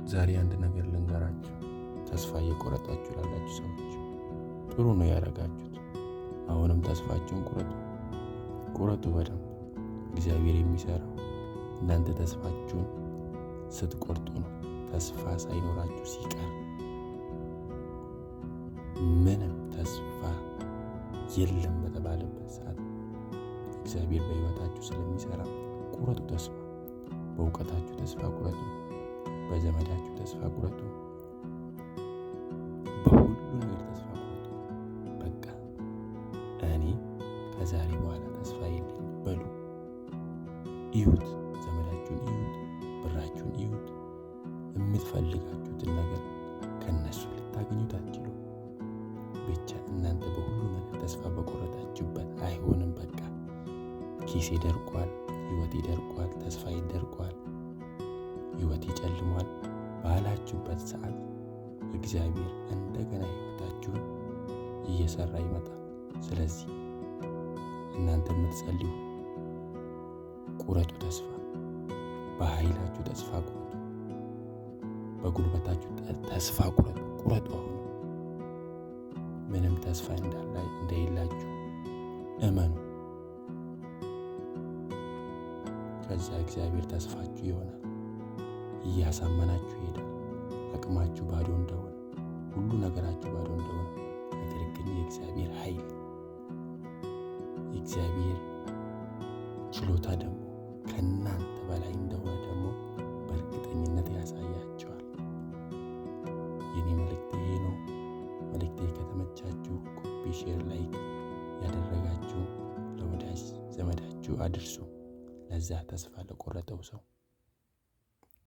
ዛሬ አንድ ነገር ልንገራችሁ። ተስፋ እየቆረጣችሁ ላላችሁ ሰዎች ጥሩ ነው ያደረጋችሁት። አሁንም ተስፋችሁን ቁረጡ፣ ቁረጡ በደንብ። እግዚአብሔር የሚሰራው እናንተ ተስፋችሁን ስትቆርጡ ነው። ተስፋ ሳይኖራችሁ ሲቀር፣ ምንም ተስፋ የለም በተባለበት ሰዓት እግዚአብሔር በሕይወታችሁ ስለሚሰራ ቁረጡ ተስፋ። በእውቀታችሁ ተስፋ ቁረጡ። በዘመዳችሁ ተስፋ ቁረጡ። በሁሉ ነገር ተስፋ ቁረጡ። በቃ እኔ ከዛሬ በኋላ ተስፋ የለኝም በሉ። እዩት፣ ዘመዳችሁን እዩት፣ ብራችሁን እዩት። የምትፈልጋችሁትን ነገር ከነሱ ልታገኙት አትችሉ። ብቻ እናንተ በሁሉ ነገር ተስፋ በቆረጣችሁበት አይሆንም፣ በቃ ኪሴ ደርቋል፣ ህይወቴ ደርቋል፣ ተስፋዬ ደርቋል፣ ህይወቴ ጨልሟል ባላችሁበት ሰዓት እግዚአብሔር እንደገና ህይወታችሁን እየሰራ ይመጣል። ስለዚህ እናንተ የምትጸልዩ ቁረጡ ተስፋ። በኃይላችሁ ተስፋ ቁረጡ። በጉልበታችሁ ተስፋ ቁረጡ። ቁረጡ። አሁን ምንም ተስፋ እንደሌላችሁ እመኑ። ከዛ እግዚአብሔር ተስፋችሁ ይሆናል። እያሳመናችሁ ይሄዳል። አቅማችሁ ባዶ እንደሆነ፣ ሁሉ ነገራችሁ ባዶ እንደሆነ፣ ነገር ግን የእግዚአብሔር ኃይል፣ የእግዚአብሔር ችሎታ ደግሞ ከእናንተ በላይ እንደሆነ ደግሞ በእርግጠኝነት ያሳያችኋል። የኔ መልእክት ይሄ ነው። መልእክቴ ከተመቻችሁ copy፣ share፣ like ያደረጋችሁ ለወዳጅ ዘመዳችሁ አድርሱ። ለዛ ተስፋ ለቆረጠው ሰው።